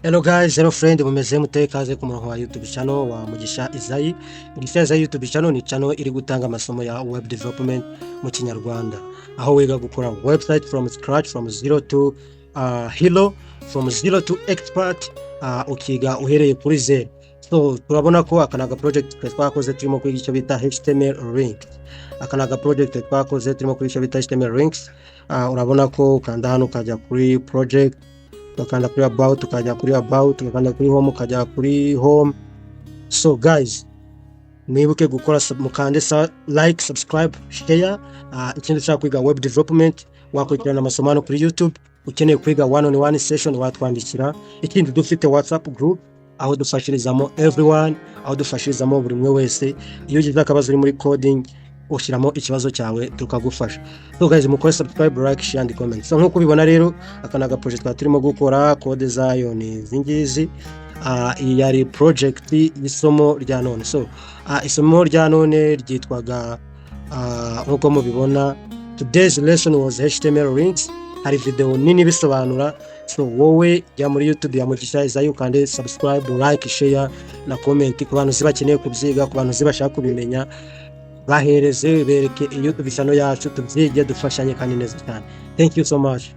Hello guys, hello friend, mumeze mute? Ikaze ku murongo wa YouTube channel wa Mugisha Isayi. Mugisha Isayi YouTube channel ni channel iri gutanga amasomo ya web development mu Kinyarwanda, aho wiga gukora website from scratch, from zero to hero, from zero to expert, ukiga uhereye kuri zero. So turabona ko aka ni aga project twe twakoze turimo kwiga icyo bita HTML link. Aka ni aga project twakoze turimo kwiga icyo bita HTML links. Urabona ko ukanda hano ukajya kuri project, ugakanda kuri about, ukajya kuri about, ugakanda kuri home, ukajya kuri home. So guys, mwibuke gukora mukande like, subscribe, share. Ikindi, ushaka kwiga web development wakurikirana amasomo hano kuri YouTube. Ukeneye kwiga one on one session watwandikira. Ikindi, dufite WhatsApp group aho dufashirizamo everyone, aho dufashirizamo buri umwe wese. Iyo ugize akabazo uri muri coding, ushyiramo ikibazo cyawe tukagufasha. So guys, mukore subscribe, like, share and comment. So nkuko ubibona rero, aka ni aga project twari turimo gukora, code zayo ni izi ngizi. Iyi yari project y'isomo rya none. So isomo rya none ryitwaga, nkuko mubibona, today's lesson was HTML links. Hari video nini bisobanura. So wowe jya muri YouTube ya Mugisha Isayi, ukande subscribe, like, share na comment. Ku bantu bakeneye kubyiga, ku bantu bashaka kubimenya, bahereze, bereke YouTube channel yacu, tubyige, dufashanye kandi neza cyane. Thank you so much.